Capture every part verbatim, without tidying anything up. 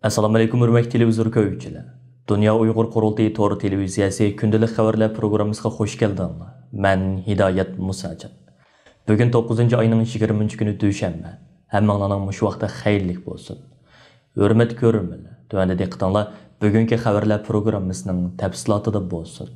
ئەسسالامۇئەلەيكۇم، ھۆرمەتلىك تېلېۋىزور كۆرگۈچىلەر. دۇنيا ئۇيغۇر قۇرۇلتىيى تور تېلېۋىزىيەسى كۈندىلىك خەۋەرلەر پروگراممىسىغا خوش كەلدىڭلار. مەن ھىدايەت مۇساجان. بۈگۈن توققۇزىنچى ئاينىڭ يىگىرمىنچى كۈنى، دۈشەنبە. ھەممىڭلارنىڭ مۇشۇ ۋاقتى خەيرلىك بولسۇن. ھۆرمەتلىك كۆرۈرمەنلەر، تۆۋەندە دىققىتىڭلار بۈگۈنكى خەۋەرلەر پروگراممىسىنىڭ تەپسىلاتىدا بولسۇن.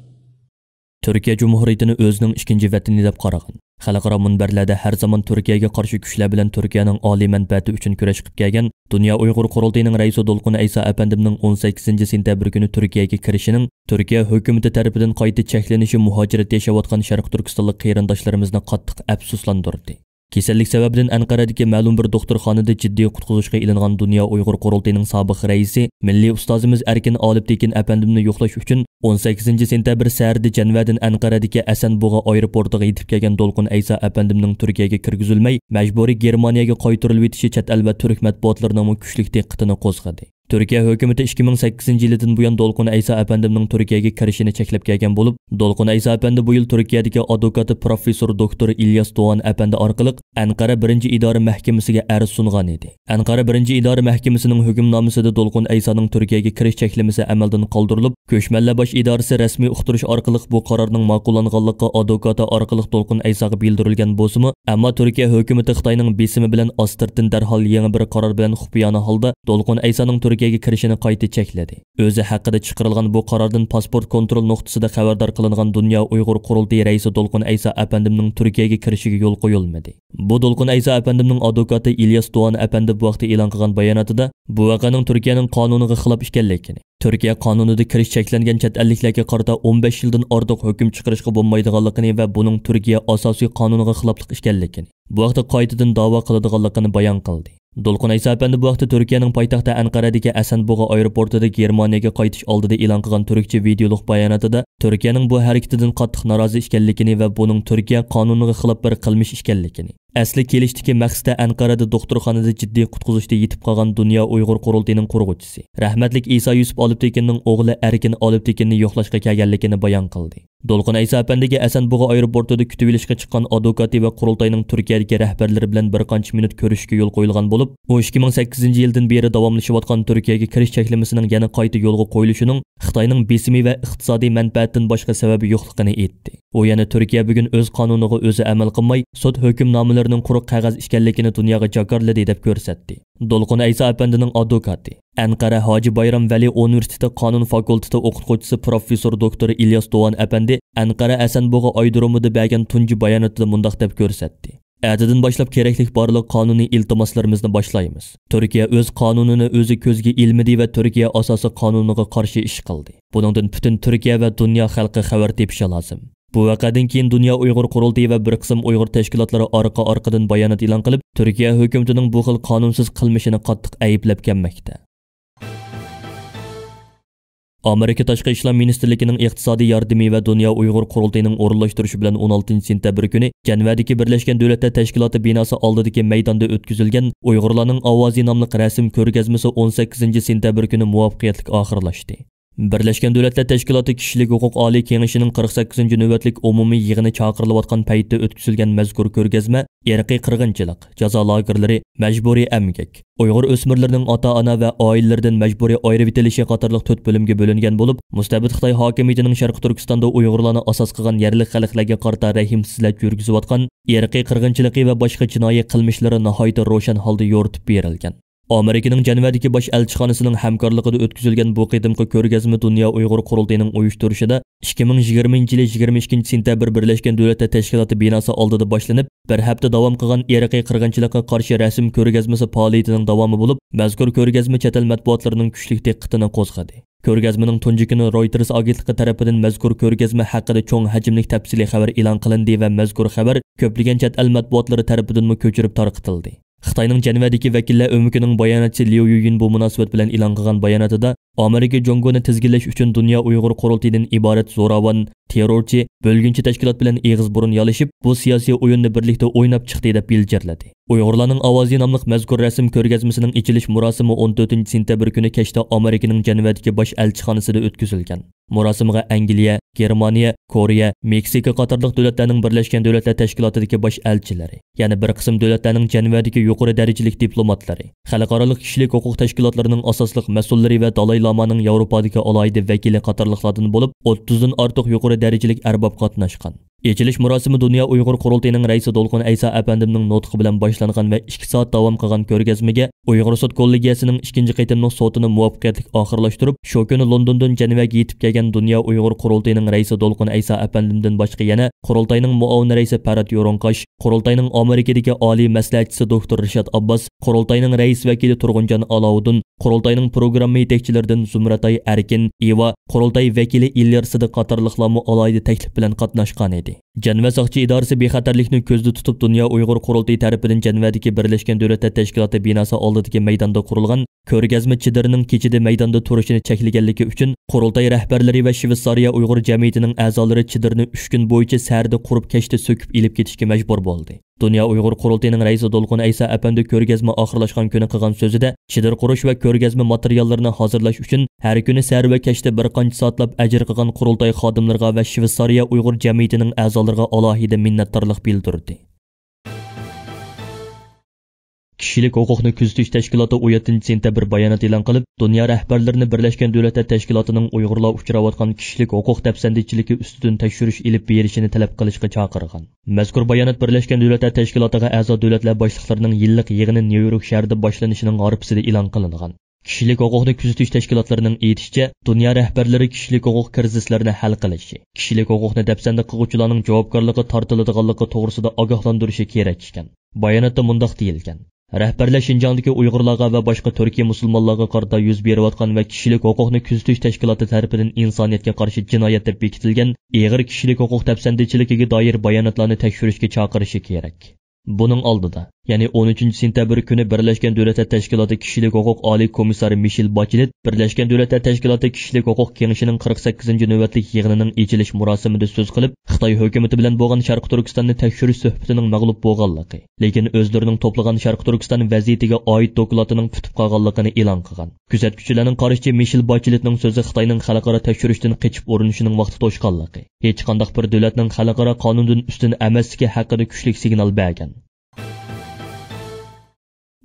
تۈركىيە جۇمھۇرىيىتىنى ئۆزىنىڭ ئىككىنچى ۋەتىنى دەپ قارىغان، خەلقئارا مۇنبەرلەردە ھەر زامان تۈركىيەگە قارشى كۈچلەر بىلەن تۈركىيەنىڭ ئالىي مەنپەئەتى ئۈچۈن كۈرەش قىلىپ كەلگەن دۇنيا ئۇيغۇر قۇرۇلتىيىنىڭ رەئىسى دولقۇن ئەيسا ئەپەندىمنىڭ ئون سەككىزىنچى سېنتەبىر كۈنى تۈركىيەگە كىرىشىنىڭ تۈركىيە ھۆكۈمىتى تەرىپىدىن قايتا چەكلىنىشى مۇھاجىرەتتە ياشاۋاتقان شەرقىي تۈركىستانلىق قېرىنداشلىرىمىزنى قاتتىق ئەپسۇسلاندۇردى. كېسەللىك سەۋەبىدىن ئەنقەرەدىكى مەلۇم بىر دوختۇرخانىدا جىددىي قۇتقۇزۇشقا ئېلىنغان دۇنيا ئۇيغۇر قۇرۇلتىيىنىڭ سابىق رەئىسى، مىللىي ئۇستازىمىز ئەركىن ئالپتېكىن ئەپەندىمنى يوقلاش ئۈچۈن ئون سەككىزىنچى سېنتەبىر سەھەردە جەنۋەدىن ئەنقەرەدىكى ئەسەنبۇغا ئايروپورتىغا يېتىپ كەلگەن دولقۇن ئەيسا ئەپەندىمنىڭ تۈركىيەگە كىرگۈزۈلمەي، مەجبۇرىي گېرمانىيەگە قايتۇرۇلۇۋېتىشى چەت ئەل ۋە تۈرك مەتبۇئاتلىرىنىڭمۇ كۈچلۈك دىققىتىنى قوزغىدى. تۈركىيە ھۆكۈمىتى ئىككى مىڭ سەككىزىنچى يىلىدىن بۇيان دولقۇن ئەيسا ئەپەندىمنىڭ تۈركىيەگە كىرىشىنى چەكلەپ كەلگەن بولۇپ، دولقۇن ئەيسا ئەپەندى بۇ يىل تۈركىيەدىكى ئادۋوكاتى پروفېسسور دوكتور ئىلياس دوغان ئەپەندى ئارقىلىق ئەنقەرە بىرىنچى ئىدارە مەھكىمىسىگە ئەرز سۇنغان ئىدى. ئەنقەرە بىرىنچى ئىدارە مەھكىمىسىنىڭ ھۆكۈمنامىسىدە دولقۇن ئەيسانىڭ تۈركىيەگە كىرىش چەكلىمىسى ئەمەلدىن قالدۇرۇلۇپ، كۆچمەنلەر باش ئىدارىسى رەسمىي ئۇقتۇرۇش ئارقىلىق بۇ قارارنىڭ ماقۇللانغانلىقى ئادۋوكاتى ئارقىلىق دولقۇن ئەيساغا بىلدۈرۈلگەن بولسىمۇ، ئەمما تۈركىيە ھۆكۈمىتى خىتاينىڭ بېسىمى بىلەن ئاستىرتىن دەرھال يېڭى بىر قارار بىلەن خۇپىيانە ھالدا دولقۇن ئەيسانىڭ تۈركىيەگە كىرىشىنى قايتا چەكلىدى. ئۆزى ھەققىدە چىقىرىلغان بۇ قارارىدىن پاسپورت كونترول نۇقتىسىدا خەۋەردار قىلىنغان دۇنيا ئۇيغۇر قۇرۇلتىيى رەئىسى دولقۇن ئەيسا ئەپەندىمنىڭ تۈركىيەگە كىرىشىگە يول قويۇلمىدى. بۇ دولقۇن ئەيسا ئەپەندىمنىڭ ئادۋوكاتى ئىلياس دوغان ئەپەندى بۇ ھەقتە ئېلان قىلغان باياناتىدا بۇ ۋەقەنىڭ تۈركىيەنىڭ قانۇنىغا خىلاپ ئىكەنلىكىنى، تۈركىيە قانۇنىدا كىرىش چەكلەنگەن چەت ئەللىكلەرگە قارىتا ئون بەش يىلدىن ئارتۇق ھۆكۈم چىقىرىشقا بولمايدىغانلىقىنى ۋە بۇنىڭ تۈركىيە ئاساسىي قانۇنىغا خىلاپلىق ئىكەنلىكىنى، بۇ ھەقتە قايتىدىن داۋا قىلىدىغانلىقىنى بايان قىلدى. دولقۇن ئەيسا ئەپەندى بۇ ھەقتە تۈركىيەنىڭ پايتەختى ئەنقەرەدىكى ئەسەنبۇغا ئايروپورتىدا گېرمانىيەگە قايتىش ئالدىدا ئېلان قىلغان تۈركچە ۋىدېئولۇق باياناتىدا تۈركىيەنىڭ بۇ ھەرىكىتىدىن قاتتىق نارازى ئىكەنلىكىنى ۋە بۇنىڭ تۈركىيە قانۇنىغا خىلاپ بىر قىلمىش ئىكەنلىكىنى، ئەسلى كېلىشتىكى مەقسىتى ئەنقەرەدە دوختۇرخانىدا جىددىي قۇتقۇزۇشتا يېتىپ قالغان دۇنيا ئۇيغۇر قۇرۇلتىيىنىڭ قۇرغۇچىسى، رەھمەتلىك ئىسا يۈسۈپ ئالپتېكىننىڭ ئوغلى ئەركىن ئالپتېكىننى يوقلاشقا كەلگەنلىكىنى بايان قىلدى. دولقۇن ئەيسا ئەپەندىگە ئەسەنبۇغا ئايروپورتىدا كۈتۈۋېلىشقا چىققان ئادۋوكاتى ۋە قۇرۇلتاينىڭ تۈركىيەدىكى رەھبەرلىرى بىلەن بىر قانچە مىنۇت كۆرۈشۈشكە يول قويۇلغان بولۇپ، ئۇ ئىككى مىڭ سەككىزىنچى يىلدىن بېرى داۋاملىشىۋاتقان تۈركىيەگە كىرىش چەكلىمىسىنىڭ يەنە قايتا يولغا قويۇلۇشىنىڭ خىتاينىڭ بېسىمى ۋە ئىقتىسادىي مەنپەئەتتىن باشقا سەۋەبى يوقلۇقىنى ئېيتتى. ئۇ يەنە تۈركىيە بۈگۈن ئۆز قانۇنىغا ئۆزى ئەمەل قىلماي، سوت ھۆكۈمنامىلىرىنىڭ قۇرۇق قەغەز ئىكەنلىكىنى دۇنياغا جاكارلىدى دەپ كۆرسەتتى. دولقۇن ئەيسا ئەپەندىنىڭ ئادۋوكاتى، ئەنقەرە ھاجى بايرام ۋەلى ئۇنىۋېرسىتېتى قانۇن فاكۇلتېتى ئوقۇتقۇچىسى پروفېسسور دوكتور ئىلياس دوغان ئەپەندى ئەنقەرە ئەسەنبۇغا ئايرودرومىدا بەرگەن تۇنجى باياناتىدا مۇنداق دەپ كۆرسەتتى. ئەتىدىن باشلاپ كېرەكلىك بارلىق قانۇنىي ئىلتىماسلىرىمىزنى باشلايمىز. تۈركىيە ئۆز قانۇنىنى ئۆزى كۆزگە ئىلمىدى ۋە تۈركىيە ئاساسىي قانۇنىغا قارشى ئىش قىلدى. بۇنىڭدىن پۈتۈن تۈركىيە ۋە دۇنيا خەلقى خەۋەر تېپىشى لازىم. بۇ ۋەقەدىن كېيىن دۇنيا ئۇيغۇر قۇرۇلتىيى ۋە بىر قىسىم ئۇيغۇر تەشكىلاتلىرى ئارقا-ئارقىدىن بايانات ئېلان قىلىپ، تۈركىيە ھۆكۈمىتىنىڭ بۇ خىل قانۇنسىز قىلمىشىنى قاتتىق ئەيىبلەپ كەلمەكتە. ئامېرىكا تاشقى ئىشلار مىنىستىرلىكىنىڭ ئىقتىسادىي ياردىمى ۋە دۇنيا ئۇيغۇر قۇرۇلتىيىنىڭ ئورۇنلاشتۇرۇشى بىلەن ئون ئالتىنچى سېنتەبىر كۈنى جەنۋەدىكى بىرلەشكەن دۆلەتلەر تەشكىلاتى بىناسى ئالدىدىكى مەيداندا ئۆتكۈزۈلگەن ئۇيغۇرلارنىڭ ئاۋازى ناملىق رەسىم كۆرگەزمىسى ئون سەككىزىنچى سېنتەبىر كۈنى مۇۋەپپەقىيەتلىك ئاخىرلاشتى. بىرلەشكەن دۆلەتلەر تەشكىلاتى كىشىلىك ھوقۇق ئالىي كېڭىشىنىڭ قىرىق سەككىزىنچى نۆۋەتلىك ئومۇمىي يىغىنى چاقىرىلىۋاتقان پەيتتە ئۆتكۈزۈلگەن مەزكۇر كۆرگەزمە ئىرقىي قىرغىنچىلىق، جازا لاگېرلىرى، مەجبۇرىي ئەمگەك، ئۇيغۇر ئۆسمۈرلىرىنىڭ ئاتا-ئانا ۋە ئائىلىلىرىدىن مەجبۇرىي ئايرىۋېتىلىشى قاتارلىق تۆت بۆلۈمگە بۆلۈنگەن بولۇپ، مۇستەبىت خىتاي ھاكىمىيىتىنىڭ شەرقىي تۈركىستاندا ئۇيغۇرلارنى ئاساس قىلغان يەرلىك خەلقلەرگە قارىتا رەھىمسىزلەنچۈلۈك يۈرگۈزۈۋاتقان ئىرقىي قىرغىنچىلىقى ۋە باشقا جىنايى قىلمىشلىرى ناھايىتى روشەن ھالدا يورۇتۇپ بېرىلگەن. ئامېرىكىنىڭ جەنۋەدىكى باش ئەلچىخانىسىنىڭ ھەمكارلىقىدا ئۆتكۈزۈلگەن بۇ قېتىمقى كۆرگەزمە دۇنيا ئۇيغۇر قۇرۇلتىيىنىڭ ئۇيۇشتۇرۇشىدا ئىككى مىڭ يىگىرمىنچى يىلى يىگىرمە ئىككىنچى سېنتەبىر بىرلەشكەن دۆلەتلەر تەشكىلاتى بىناسى ئالدىدا باشلىنىپ، بىر ھەپتە داۋام قىلغان ئىرقىي قىرغىنچىلىققا قارشى رەسىم كۆرگەزمىسى پائالىيىتىنىڭ داۋامى بولۇپ، مەزكۇر كۆرگەزمە چەت ئەل مەتبۇئاتلىرىنىڭ كۈچلۈك دىققىتىنى قوزغىدى. كۆرگەزمىنىڭ تۇنجى كۈنى رويتېرس ئاگېنتلىقى تەرىپىدىن مەزكۇر كۆرگەزمە ھەققىدە چوڭ ھەجىملىك تەپسىلىي خەۋەر ئېلان قىلىندى ۋە مەزكۇر خەۋەر كۆپلىگەن چەت ئەل مەتبۇئاتلىرى تەرىپىدىنمۇ كۆچۈرۈپ تارقىتىلدى. خىتاينىڭ جەنۋەدىكى ۋەكىللەر ئۆمىكىنىڭ باياناتچىسى ليۇ يۈيۈن بۇ مۇناسىۋەت بىلەن ئېلان قىلغان باياناتىدا، ئامېرىكا جۇڭگونى تىزگىنلەش ئۈچۈن دۇنيا ئۇيغۇر قۇرۇلتىيىدىن ئىبارەت زوراۋان، تېررورچى، بۆلگۈنچى تەشكىلات بىلەن ئېغىز بۇرۇن يالىشىپ، بۇ سىياسىي ئويۇننى بىرلىكتە ئويناپ چىقتى دەپ يىلجىرلىدى. ئۇيغۇرلارنىڭ ئاۋازى ناملىق مەزكۇر رەسىم كۆرگەزمىسىنىڭ ئېچىلىش مۇراسىمى ئون تۆتىنچى سېنتەبىر كۈنى كەچتە ئامېرىكىنىڭ جەنۋەدىكى باش ئەلچىخانىسىدا ئۆتكۈزۈلگەن. مۇراسىمغا ئەنگلىيە، گېرمانىيە، كورېيە، مېكسىكا قاتارلىق دۆلەتلەرنىڭ بىرلەشكەن دۆلەتلەر تەشكىلاتىدىكى باش ئەلچىلىرى، يەنە بىر قىسىم دۆلەتلەرنىڭ جەنۋەدىكى يۇقىرى دەرىجىلىك دىپلوماتلىرى، خەلقئارالىق كىشىلىك ھوقۇق تەشكىلاتلىرىنىڭ ئاساسلىق مەسئۇللىرى ۋە دالاي لامانىڭ ياۋروپادىكى ئالاھىدە ۋەكىلى قاتارلىقلاردىن بولۇپ، ئوتتۇزدىن ئارتۇق يۇقىرى دەرىجىلىك ئەرباب قاتناشقان. ئېچىلىش مۇراسىمى دۇنيا ئۇيغۇر قۇرۇلتىيىنىڭ رەئىسى دولقۇن ئەيسا ئەپەندىمنىڭ نۇتقى بىلەن باشلانغان ۋە ئىككى سائەت داۋام قىلغان كۆرگەزمىگە ئۇيغۇر سوت كوللېگىيەسىنىڭ ئىككىنچى قېتىملىق سوتىنى مۇۋەپپەقىيەتلىك ئاخىرلاشتۇرۇپ، شۇ كۈنى لوندوندىن جەنۋەگە يېتىپ كەلگەن دۇنيا ئۇيغۇر قۇرۇلتىيىنىڭ رەئىسى دولقۇن ئەيسا ئەپەندىمدىن باشقا يەنە قۇرۇلتاينىڭ مۇئاۋىن رەئىسى پەرھات يورۇڭقاش، قۇرۇلتاينىڭ ئامېرىكىدىكى ئالىي مەسلىھەتچىسى دوكتور رىشات ئابباس، قۇرۇلتاينىڭ رەئىس ۋەكىلى تۇرغۇنجان ئالاۋۇدۇن، قۇرۇلتاينىڭ پروگرامما يېتەكچىلىرىدىن زۇمرەتئاي ئەركىن، ئىۋا، قۇرۇلتاي ۋەكىلى ئىليار سىدىق قاتارلىقلارمۇ ئالاھىدە تەكلىپ بىلەن قاتناشقانىدى. جەنۋە ساقچى ئىدارىسى بىخەتەرلىكنى كۆزدە تۇتۇپ، دۇنيا ئۇيغۇر قۇرۇلتىيى تەرىپىدىن جەنۋەدىكى بىرلەشكەن دۆلەتلەر تەشكىلاتى بىناسى ئالدىدىكى مەيداندا قۇرۇلغان كۆرگەزمە چېدىرىنىڭ كېچىدە مەيداندا تۇرۇشىنى چەكلىگەنلىكى ئۈچۈن، قۇرۇلتاي رەھبەرلىرى ۋە شۋېتسارىيە ئۇيغۇر جەمئىيىتىنىڭ ئەزالىرى چېدىرنى ئۈچ كۈن بويىچە سەھەردە قۇرۇپ، كەچتە سۆكۈپ ئېلىپ كېتىشكە مەجبۇر بولدى. دۇنيا ئۇيغۇر قۇرۇلتىيىنىڭ رەئىسى دولقۇن ئەيسا ئەپەندى كۆرگەزمە ئاخىرلاشقان كۈنى قىلغان سۆزىدە، چېدىر قۇرۇش ۋە كۆرگەزمە ماتېرىياللىرىنى ھازىرلاش ئۈچۈن ھەر كۈنى سەھەر ۋە كەچتە بىر قانچە سائەتلاپ ئەجىر قىلغان قۇرۇلتاي خادىملىرىغا ۋە شۋېتسارىيە ئۇيغۇر جەمئىيىتىنىڭ ئەزالىرىغا ئالاھىدە مىننەتدارلىق بىلدۈردى. كىشىلىك ھوقۇقنى كۆزىتىش تەشكىلاتى ئون يەتتىنچى سېنتەبىر بايانات ئېلان قىلىپ، دۇنيا رەھبەرلىرىنى بىرلەشكەن دۆلەتلەر تەشكىلاتىنىڭ ئۇيغۇرلار ئۇچراۋاتقان كىشىلىك ھوقۇق دەپسەندىچىلىكى ئۈستىدىن تەكشۈرۈش ئېلىپ بېرىشىنى تەلەپ قىلىشقا چاقىرغان. مەزكۇر بايانات بىرلەشكەن دۆلەتلەر تەشكىلاتىغا ئەزا دۆلەتلەر باشلىقلىرىنىڭ يىللىق يىغىنى نيۇ يورك شەھىرىدە باشلىنىشىنىڭ ھارپىسىدا ئېلان قىلىنغان. كىشىلىك ھوقۇقنى كۆزىتىش تەشكىلاتلىرىنىڭ ئېيتىشىچە، دۇنيا رەھبەرلىرى كىشىلىك ھوقۇق كىرىزىسلىرىنى ھەل قىلىشى، كىشىلىك ھوقۇقنى دەپسەندە قىلغۇچىلارنىڭ جاۋابكارلىققا تارتىلىدىغانلىقى توغرىسىدا ئاگاھلاندۇرۇشى كېرەك ئىكەن. باياناتتا مۇنداق دېيىلگەن: رەھبەرلەر شىنجاڭدىكى ئۇيغۇرلارغا ۋە باشقا تۈركىي مۇسۇلمانلارغا قارىتا يۈز بېرىۋاتقان ۋە كىشىلىك ھوقۇقنى كۆزىتىش تەشكىلاتى تەرىپىدىن ئىنسانىيەتكە قارشى جىنايەت دەپ بېكىتىلگەن ئېغىر كىشىلىك ھوقۇق دەپسەندىچىلىكىگە دائىر باياناتلارنى تەكشۈرۈشكە چاقىرىشى كېرەك. بۇنىڭ ئالدىدا، يەنى ئون ئۈچىنچى سېنتەبىر كۈنى بىرلەشكەن دۆلەتلەر تەشكىلاتى كىشىلىك ھوقۇق ئالىي كومىسسارى مىشېل باچېلېت بىرلەشكەن دۆلەتلەر تەشكىلاتى كىشىلىك ھوقۇق كېڭىشىنىڭ قىرىق سەككىزىنچى نۆۋەتلىك يىغىنىنىڭ ئېچىلىش مۇراسىمىدا سۆز قىلىپ، خىتاي ھۆكۈمىتى بىلەن بولغان شەرقىي تۈركىستاننى تەكشۈرۈش سۆھبىتىنىڭ مەغلۇپ بولغانلىقى، لېكىن ئۆزلىرىنىڭ توپلىغان شەرقىي تۈركىستان ۋەزىيىتىگە ئائىت دوكلاتىنىڭ پۈتۈپ قالغانلىقىنى ئېلان قىلغان. كۆزەتكۈچىلەرنىڭ قارىشىچە، مىشېل باچېلېتنىڭ سۆزى خىتاينىڭ خەلقئارا تەكشۈرۈشتىن قېچىپ ئورۇنلىشىنىڭ ۋاقتى توشقانلىقى، ھېچقانداق بىر دۆلەتنىڭ خەلقئارا قانۇندىن ئۈستۈن ئەمەسلىكى ھەققىدە كۈچلۈك سىگنال بەرگەن.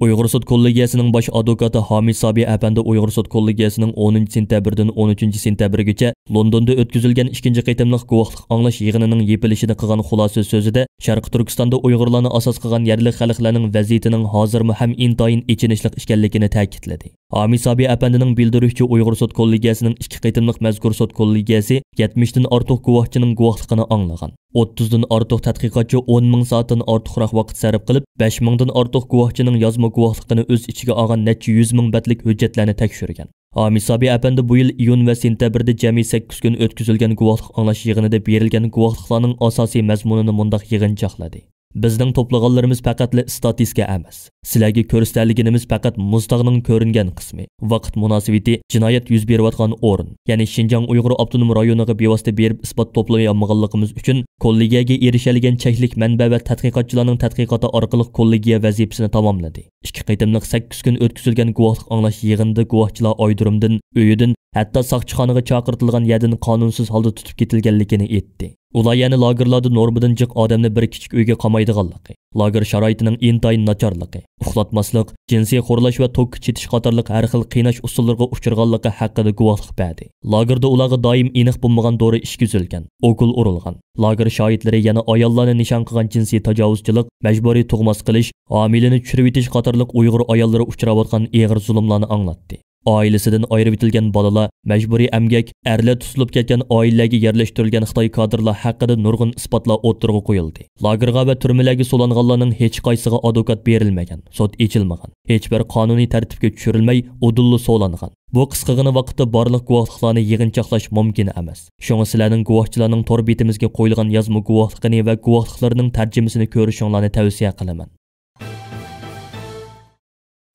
ئۇيغۇر سوت كوللېگىيەسىنىڭ باش ئادۋوكاتى ھامى سابىي ئەپەندى ئۇيغۇر سوت كوللېگىيەسىنىڭ ئونىنچى سېنتەبىردىن ئون ئۈچىنچى سېنتەبىردىگىچە لوندوندا ئۆتكۈزۈلگەن ئىككىنچى قېتىملىق گۇۋاھلىق ئاڭلاش يىغىنىنىڭ يېپىلىشىدا قىلغان خۇلاسە سۆزىدە، شەرقىي تۈركىستاندا ئۇيغۇرلارنى ئاساس قىلغان يەرلىك خەلقلەرنىڭ ۋەزىيىتىنىڭ ھازىرمۇ ھەم ئىنتايىن ئېچىنىشلىق ئىكەنلىكىنى تەكىتلىدى. ئامى سابىي ئەپەندىنىڭ بىلدۈرۈشىچە، ئۇيغۇر سوت كوللېگىيەسىنىڭ ئىككى قېتىملىق مەزكۇر سوت كوللېگىيەسى يەتمىشتىن ئارتۇق گۇۋاھچىنىڭ گۇۋاھلىقىنى ئاڭلىغان. ئوتتۇزدىن ئارتۇق تەتقىقاتچى ئون مىڭ سائەتتىن ئارتۇقراق ۋاقىت سەرپ قىلىپ، بەش مىڭدىن ئارتۇق گۇۋاھچىنىڭ يازما گۇۋاھلىقىنى ئۆز ئىچىگە ئالغان نەچچە يۈز مىڭ بەتلىك ھۆججەتلەرنى تەكشۈرگەن. ئامى سابىي ئەپەندى بۇ يىل ئىيۇن ۋە سېنتەبىردە جەمئىي سەككىز كۈن ئۆتكۈزۈلگەن گۇۋاھلىق ئاڭلاش يىغىنىدا بېرىلگەن گۇۋاھلىقلارنىڭ ئاساسىي مەزمۇنىنى مۇنداق يىغىنچاقلىدى. بىزنىڭ توپلىغانلىرىمىز پەقەتلا ئىستاتىستىكا ئەمەس. سىلەرگە كۆرسىتەلىگىنىمىز پەقەت مۇز تاغنىڭ كۆرۈنگەن قىسمى. ۋاقىت مۇناسىۋىتى، جىنايەت يۈز بېرىۋاتقان ئورۇن، يەنى شىنجاڭ ئۇيغۇر ئاپتونوم رايونىغا بىۋاسىتە بېرىپ ئىسپات توپلىيالمىغانلىقىمىز ئۈچۈن، كوللېگىيەگە ئېرىشەلىگەن چەكلىك مەنبە ۋە تەتقىقاتچىلارنىڭ تەتقىقاتى ئارقىلىق كوللېگىيە ۋەزىپىسىنى تاماملىدى. ئىككى قېتىملىق سەككىز كۈن ئۆتكۈزۈلگەن گۇۋاھلىق ئاڭلاش يىغىنىدا گۇۋاھچىلار ئايرودرومدىن، ئۆيىدىن، ھەتتا ساقچىخانىغا چاقىرتىلغان يەردىن قانۇنسىز ھالدا تۇتۇپ كېتىلگەنلىكىنى ئېيتتى. ئۇلار يەنە لاگېرلاردا نورمىدىن جىق ئادەمنى بىر كىچىك ئۆيگە قامايدىغانلىقى، لاگېر شارائىتىنىڭ ئىنتايىن ناچارلىقى، ئۇخلاتماسلىق، جىنسىي خورلاش ۋە توكقا چېتىش قاتارلىق ھەر خىل قىيناش ئۇسۇللىرىغا ئۇچرىغانلىقى ھەققىدە گۇۋاھلىق بەردى. لاگېردا ئۇلارغا دائىم ئېنىق بولمىغان دورا ئىچكۈزۈلگەن، ئوكۇل ئۇرۇلغان. لاگېر شاھىتلىرى يەنە ئاياللارنى نىشان قىلغان جىنسىي تاجاۋۇزچىلىق، مەجبۇرىي تۇغماس قىلىش، ھامىلىنى چۈشۈرۈۋېتىش قاتارلىق ئۇيغۇر ئاياللىرى ئۇچراۋاتقان ئېغىر زۇلۇملارنى ئاڭلاتتى. ئائىلىسىدىن ئايرىۋېتىلگەن بالىلار، مەجبۇرىي ئەمگەك، ئەرلەر تۇتۇلۇپ كەتكەن ئائىلىلەرگە يەرلەشتۈرۈلگەن خىتاي كادىرلار ھەققىدە نۇرغۇن ئىسپاتلار ئوتتۇرىغا قويۇلدى. لاگېرغا ۋە تۈرمىلەرگە سولانغانلارنىڭ ھېچقايسىسىغا ئادۋوكات بېرىلمىگەن، سوت ئېچىلمىغان، ھېچبىر قانۇنىي تەرتىپكە چۈشۈرۈلمەي، ئۇدۇللا سولانغان. بۇ قىسقىغىنا ۋاقىتتا بارلىق گۇۋاھلىقلارنى يىغىنچاقلاش مۇمكىن ئەمەس. شۇڭا سىلەرنىڭ گۇۋاھچىلارنىڭ تور بېتىمىزگە قويۇلغان يازما گۇۋاھلىقىنى ۋە گۇۋاھلىقلىرىنىڭ تەرجىمىسىنى كۆرۈشۈڭلارنى تەۋسىيە قىلىمەن.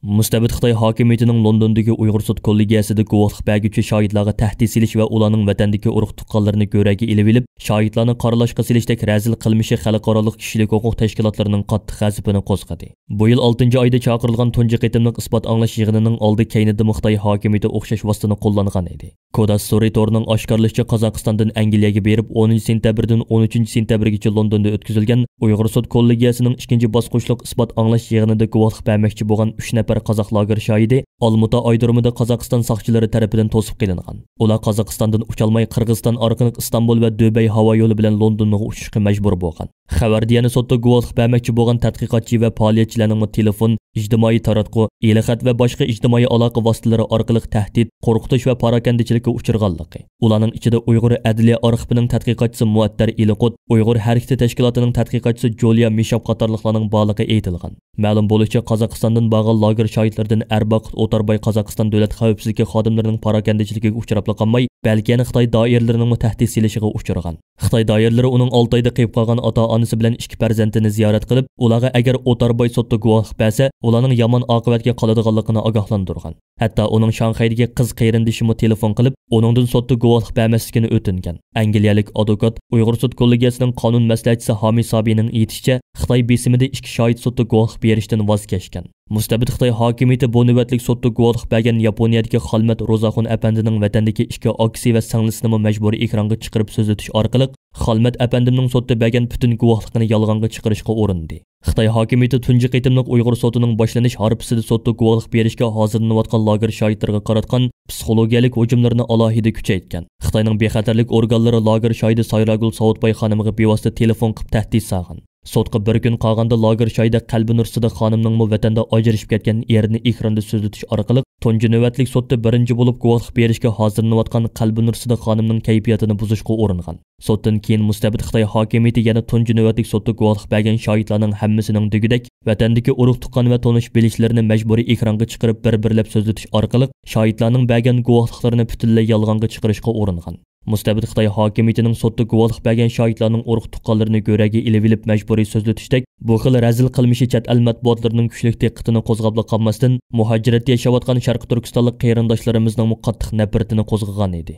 مۇستەبىت خىتاي ھاكىمىيىتىنىڭ لوندوندىكى ئۇيغۇر سوت كوللېگىيەسىدە گۇۋاھلىق بەرگۈچى شاھىتلارغا تەھدىت سېلىش ۋە ئۇلارنىڭ ۋەتەندىكى ئۇرۇق-تۇغقانلىرىنى گۆرەگە ئېلىۋېلىپ، شاھىتلارنى قارىلاشقا سېلىشتەك رەزىل قىلمىشى خەلقئارالىق كىشىلىك ھوقۇق تەشكىلاتلىرىنىڭ قاتتىق غەزىپىنى قوزغىدى. بۇ يىل ئالتىنچى ئايدا چاقىرىلغان تۇنجى قېتىملىق ئىسپات ئاڭلاش يىغىنىنىڭ ئالدى كەينىدىمۇ خىتاي ھاكىمىيىتى ئوخشاش ۋاسىتىنى قوللانغان ئىدى. كوداس سورى تورىنىڭ ئاشكارىلىشىچە، قازاقىستاندىن ئەنگلىيەگە بېرىپ، ئونىنچى سېنتەبىردىن ئون ئۈچىنچى سېنتەبىرگىچە لوندوندا ئۆتكۈزۈلگەن ئۇيغۇر سوت كوللېگىيەسىنىڭ ئىككىنچى باسقۇچلۇق ئىسپات ئاڭلاش يىغىنىدا گۇۋاھلىق بەرمەكچى بولغان ئۈچ نەپەر قازاق لاگېر شاھىتى ئالمۇتا ئايرودرومىدا قازاقىستان ساقچىلىرى تەرىپىدىن توسۇپ قېلىنغان. ئۇلار قازاقىستاندىن ئۇچالماي، قىرغىزىستان ئارقىلىق ئىستانبۇل ۋە دۇبەي ھاۋا يولى بىلەن لوندونغا ئۇچۇشقا مەجبۇر بولغان. خەۋەردە يەنە سوتتا گۇۋاھلىق بەرمەكچى بولغان تەتقىقاتچى ۋە پائالىيەتچىلەرنىڭمۇ تېلېفون، ئىجتىمائىي تاراتقۇ، ئېلخەت ۋە باشقا ئىجتىمائىي ئالاقە ۋاسىتىلىرى ئارقىلىق تەھدىت، قورقۇتۇش ۋە پاراكەندىچىلىككە ئۇچرىغانلىقى، ئۇلارنىڭ ئىچىدە ئۇيغۇر ئەدلىيە ئارخىپىنىڭ تەتقىقاتچىسى مۇئەتتەر ئېلىقۇت، ئۇيغۇر ھەرىكىتى تەشكىلاتىنىڭ تەتقىقاتچىسى جۇلىيا مىشاپ قاتارلىقلارنىڭ بارلىقى ئېيتىلغان. مەلۇم بولۇشىچە، قازاقىستاندىن بارغان لاگېر شاھىتلىرىدىن ئەرباقۇت ئوتارباي قازاقىستان دۆلەت خەۋپسىزلىكى خادىملىرىنىڭ پاراكەندىچىلىكىگە ئۇچراپلا قالماي، بەلكى يەنە خىتاي دائىرىلىرىنىڭمۇ تەھدىت سېلىشىغا ئۇچرىغان. خىتاي دائىرىلىرى ئۇنىڭ ئالتە ئايدا قېلىپ قالغان ئاتا-ئانىسى بىلەن ئىككى پەرزەنتىنى زىيارەت قىلىپ، ئۇلارغا ئەگەر ئوتارباي سوتتا گۇۋاھلىق بەرسە، ئۇلارنىڭ يامان ئاقىۋەتكە قالىدىغانلىقىنى ئاگاھلاندۇرغان. ھەتتا ئۇنىڭ شاڭخەيدىكى قىز قېرىندىشىمۇ تېلېفون قىلىپ، ئۇنىڭدىن سوتتا گۇۋاھلىق بەرمەسلىكىنى ئۆتۈنگەن. ئەنگلىيەلىك ئادۋوكات، ئۇيغۇر سوت كوللېگىيەسىنىڭ قانۇن مەسلىھەتچىسى ھامى سابىنىڭ ئېيتىشىچە، خىتاي بېسىمىدا ئىككى شاھىت سوتتا گۇۋاھلىق بېرىشتىن ۋاز كەچكەن. مۇستەبىت خىتاي ھاكىمىيىتى بۇ نۆۋەتلىك سوتتا گۇۋاھلىق بەرگەن ياپونىيەدىكى خالمەت روزاخۇن ئەپەندىنىڭ ۋەتەندىكى ئىككى ئاكىسى ۋە سىڭلىسىنىمۇ مەجبۇرىي ئېكرانغا چىقىرىپ سۆزلىتىش ئارقىلىق، خالمەت ئەپەندىمنىڭ سوتتا بەرگەن پۈتۈن گۇۋاھلىقىنى يالغانغا چىقىرىشقا ئۇرۇندى. خىتاي ھاكىمىيىتى تۇنجى قېتىملىق ئۇيغۇر سوتىنىڭ باشلىنىش ھارپىسىدا سوتتا گۇۋاھلىق بېرىشكە ھازىرلىنىۋاتقان لاگېر شاھىتلىرىغا قاراتقان پسىخولوگىيەلىك ھۇجۇملىرىنى ئالاھىدە كۈچەيتكەن. خىتاينىڭ بىخەتەرلىك ئورگانلىرى لاگېر شاھىتى سايراگۈل ساۋۇتباي خانىمغا بىۋاسىتە تېلېفون قىلىپ تەھدىت سالغان. سوتقا بىر كۈن قالغاندا لاگېر شاھىتى قەلبىنۇر سىدىق خانىمنىڭمۇ ۋەتەندە ئاجرىشىپ كەتكەن ئېرىنى ئېكراندا سۆزلىتىش ئارقىلىق، تۇنجى نۆۋەتلىك سوتتا بىرىنچى بولۇپ گۇۋاھلىق بېرىشكە ھازىرلىنىۋاتقان قەلبىنۇر سىدىق خانىمنىڭ كەيپىياتىنى بۇزۇشقا ئۇرۇنغان. سوتتىن كېيىن مۇستەبىت خىتاي ھاكىمىيىتى يەنە تۇنجى نۆۋەتلىك سوتتا گۇۋاھلىق بەرگەن شاھىتلارنىڭ ھەممىسىنىڭ دېگۈدەك ۋەتەندىكى ئۇرۇق-تۇغقان ۋە تونۇش-بىلىشلىرىنى مەجبۇرىي ئېكرانغا چىقىرىپ بىر-بىرلەپ سۆزلىتىش ئارقىلىق شاھىتلارنىڭ بەرگەن گۇۋاھلىقلىرىنى پۈتۈنلەي يالغانغا چىقىرىشقا ئۇرۇنغان. مۇستەبىت خىتاي ھاكىمىيىتىنىڭ سوتتا گۇۋاھلىق بەرگەن شاھىتلارنىڭ ئۇرۇق-تۇغقانلىرىنى گۆرەگە ئېلىۋېلىپ مەجبۇرىي سۆزلىتىشتەك بۇ خىل رەزىل قىلمىشى چەت ئەل مەتبۇئاتلىرىنىڭ كۈچلۈك دىققىتىنى قوزغاپلا قالماستىن، مۇھاجىرەتتە ياشاۋاتقان شەرقىي تۈركىستانلىق قېرىنداشلىرىمىزنىڭمۇ قاتتىق نەپرىتىنى قوزغىغان ئىدى.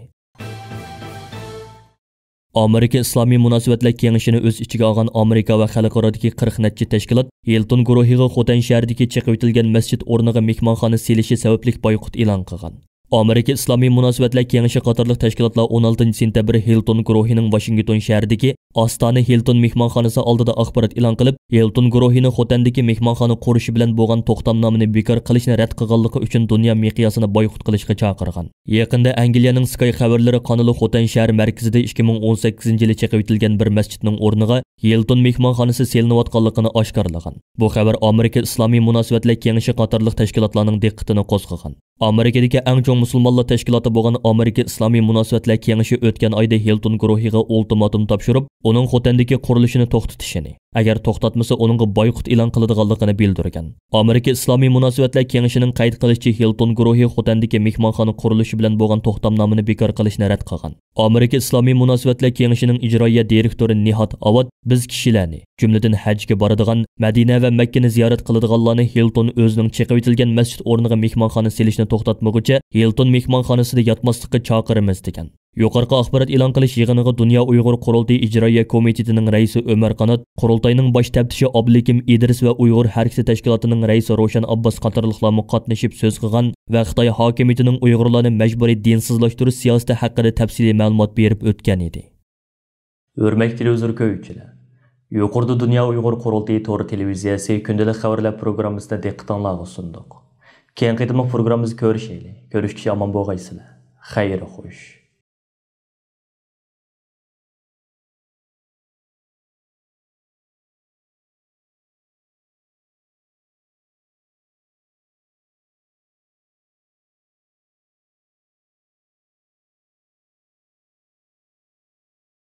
ئامېرىكا ئىسلامىي مۇناسىۋەتلەر كېڭىشىنى ئۆز ئىچىگە ئالغان ئامېرىكا ۋە خەلقئارادىكى قىرىق نەچچە تەشكىلات ھىلتون گۇرۇھىغا خوتەن شەھىرىدىكى چېقىۋېتىلگەن مەسچىت ئورنىغا مېھمانخانا سېلىشى سەۋەبلىك بايقۇت ئېلان قىلغان. ئامېرىكا ئىسلامىي مۇناسىۋەتلەر كېڭىشى قاتارلىق تەشكىلاتلار ئون ئالتىنچى سېنتەبىر ھىلتون گۇرۇھىنىڭ ۋاشىنگتون شەھىرىدىكى ئاستانە ھىلتون مېھمانخانىسى ئالدىدا ئاخبارات ئېلان قىلىپ، ھىلتون گۇرۇھىنى خوتەندىكى مېھمانخانا قۇرۇشى بىلەن بولغان توختامنامىنى بىكار قىلىشنى رەت قىلغانلىقى ئۈچۈن دۇنيا مىقياسىدا بايقۇت قىلىشقا چاقىرغان. يېقىندا ئەنگلىيەنىڭ سكاي خەۋەرلىرى قانىلى خوتەن شەھەر مەركىزىدە ئىككى مىڭ ئون سەككىزىنچى يىلى چېقىۋېتىلگەن بىر مەسچىتنىڭ ئورنىغا ھىلتون مېھمانخانىسى سېلىنىۋاتقانلىقىنى ئاشكارىلىغان. بۇ خەۋەر ئامېرىكا ئىسلامىي مۇناسىۋەتلەر كېڭىشى قاتارلىق تەشكىلاتلارنىڭ دىققىتىنى قوزغىغان. ئامېرىكىدىكى ئەڭ چوڭ مۇسۇلمانلار تەشكىلاتى بولغان ئامېرىكا ئىسلامىي مۇناسىۋەتلەر كېڭىشى ئۆتكەن ئايدا ھىلتون گۇرۇھىغا ئۇلتىماتوم تاپشۇرۇپ، ئۇنىڭ خوتەندىكى قۇرۇلۇشىنى توختىتىشىنى، ئەگەر توختاتمىسا، ئۇنىڭغا بايقۇت ئېلان قىلىدىغانلىقىنى بىلدۈرگەن. ئامېرىكا ئىسلامىي مۇناسىۋەتلەر كېڭىشىنىڭ قەيت قىلىشىچە، ھىلتون گۇرۇھى خوتەندىكى مېھمانخانا قۇرۇلۇشى بىلەن بولغان توختامنامىنى بىكار قىلىشنى رەت قىلغان. ئامېرىكا ئىسلامىي مۇناسىۋەتلەر كېڭىشىنىڭ ئىجرائىيە دىرېكتورى نىھاد ئاۋاد، بىز كىشىلەرنى، جۈملىدىن ھەجگە بارىدىغان، مەدىنە ۋە مەككىنى زىيارەت قىلىدىغانلارنى ھىلتون ئۆزىنىڭ چېقىۋېتىلگەن مەسچىت ئورنىغا مېھمانخانا سېلىشنى توختاتمىغۇچە، ھىلتون مېھمانخانىسىدا ياتماسلىققا چاقىرىمىز، دېگەن. يۇقىرىقى ئاخبارات ئېلان قىلىش يىغىنىغا دۇنيا ئۇيغۇر قۇرۇلتىيى ئىجرائىيە كومىتېتىنىڭ رەئىسى ئۆمەر قانات، قۇرۇلتاينىڭ باش تەپتىشى ئابلىكىم ئىدرىس ۋە ئۇيغۇر ھەرىكىتى تەشكىلاتىنىڭ رەئىسى روشەن ئابباس قاتارلىقلارمۇ قاتنىشىپ سۆز قىلغان ۋە خىتاي ھاكىمىيىتىنىڭ ئۇيغۇرلارنى مەجبۇرىي دىنسىزلاشتۇرۇش سىياسىتى ھەققىدە تەپسىلىي مەلۇمات بېرىپ ئۆتكەن ئىدى. ھۆرمەتلىك تېلېۋىزور كۆرگۈچىلەر، يۇقىرىدا دۇنيا ئۇيغۇر قۇرۇلتىيى تور تېلېۋىزىيەسى كۈندىلىك خەۋەرلەر پروگراممىسىنى دىققىتىڭلارغا سۇندۇق. كېيىنكى قېتىملىق پروگراممىمىزدا كۆرۈشەيلى. كۆرۈشكىچە ئامان بولغايسىلەر. خەير خوش.